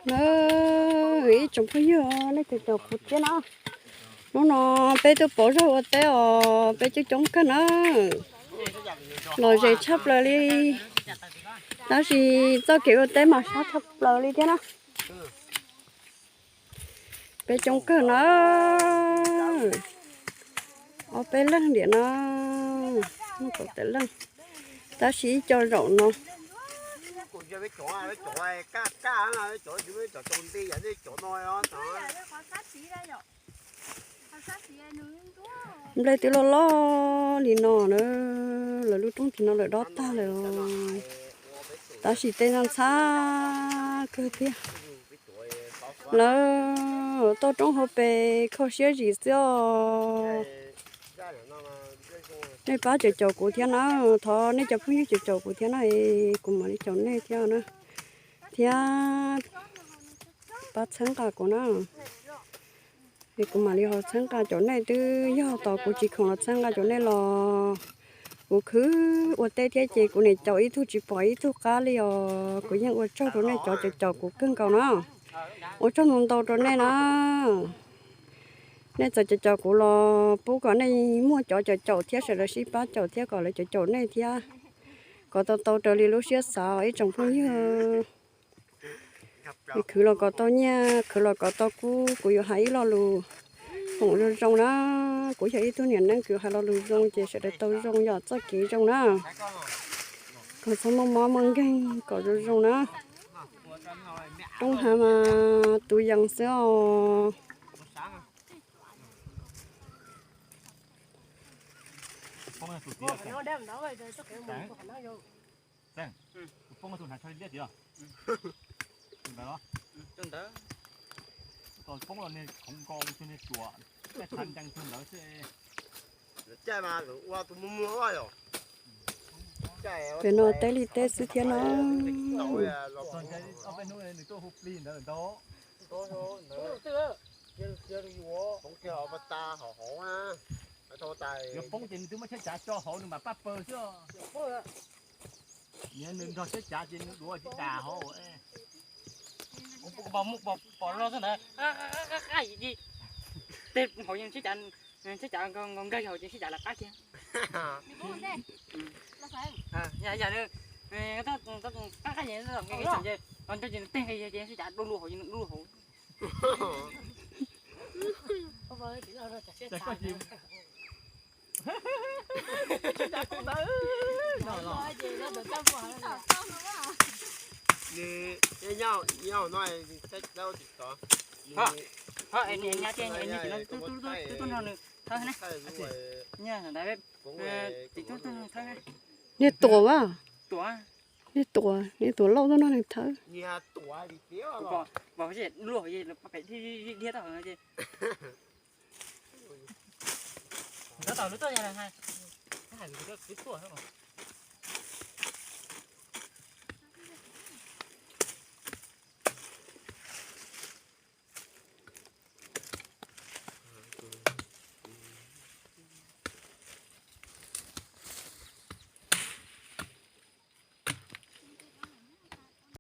Na, ib tsoom phooj ywg, nej caum caum kuv thiab na. Hnub no peb tuaj pauv zog ua teb os, peb coob coob kawg na. Lom zem tshaj plaws li, tab sis txoj kev ua teb mas sab tshaj plaws li thiab na. Peb coob kawg na, ob peb leeg ntiam no, muaj kaum tawm leej, tab sis ib co zaum no. Nplej twb loj loj li no na, lawv lub roob tim no lawm dob tag lawm, tab sis tej no ntxhab kawg thiab. Lawv toj roob hauv pes kho siab zim xwb os. Nej pab caum caum kuv thiab na, thov nej cov phooj ywg caum caum kuv thiab na, kuv mam li caum nej thiab na, thiab pab txhawb nqa kuv na. Es kuv mam li ho txhawb nqa caum nej, twb yog tos kuv tsis khoom los txhawb nqa caum nej los. Kuv khwv ua teb thiab ces kuv niam caum ib tug tsis pom ib tug qab li os. Kuv yeej ua tsaug rau nej cov caum caum kuv kawg nkaus na. Ua tsaug ntau ntau rau nej na. Nej txawm caum caum kuv los pub kom nej muaj cov caum caum thiab sawv daws sib pab caum thiab kom lawv caum caum nej thiab, kom tau tau raws li lub siab xav ib tsoom phooj ywg. Khwv los kom tau nyiaj, khwv los kom tau kub, kuv yuav hais ib lo lus foom zoo zoo na. Kuv yog ib tug niam neeb, kuv hais lo lus zoo ces sawv daws tau zoo, yog txoj kev zoo na. Kom txhob muaj mob muaj nkeeg, kom zoo zoo na. Roob hav mas tus yees xwb os. Pem no teb li teb xwb thiab no. Yuav poob ces nws twb muab tsheb cav tso hauv nws mam pab paws xwb. Nws nrog tsheb cav ces nws duav tsis tas hauv. Pom los xwb ntawd, qab qab qab qab, tej hauv tsheb cav, tsheb cav nkag hauv ces tsheb cav lawv qab kiag. Yam qab qab ces nws teg ces tsheb cav du lug hauv ces nws du lug hauv. Niag tuam a, niag tuam, niag tuam lauj tuaj nrog nws thawb.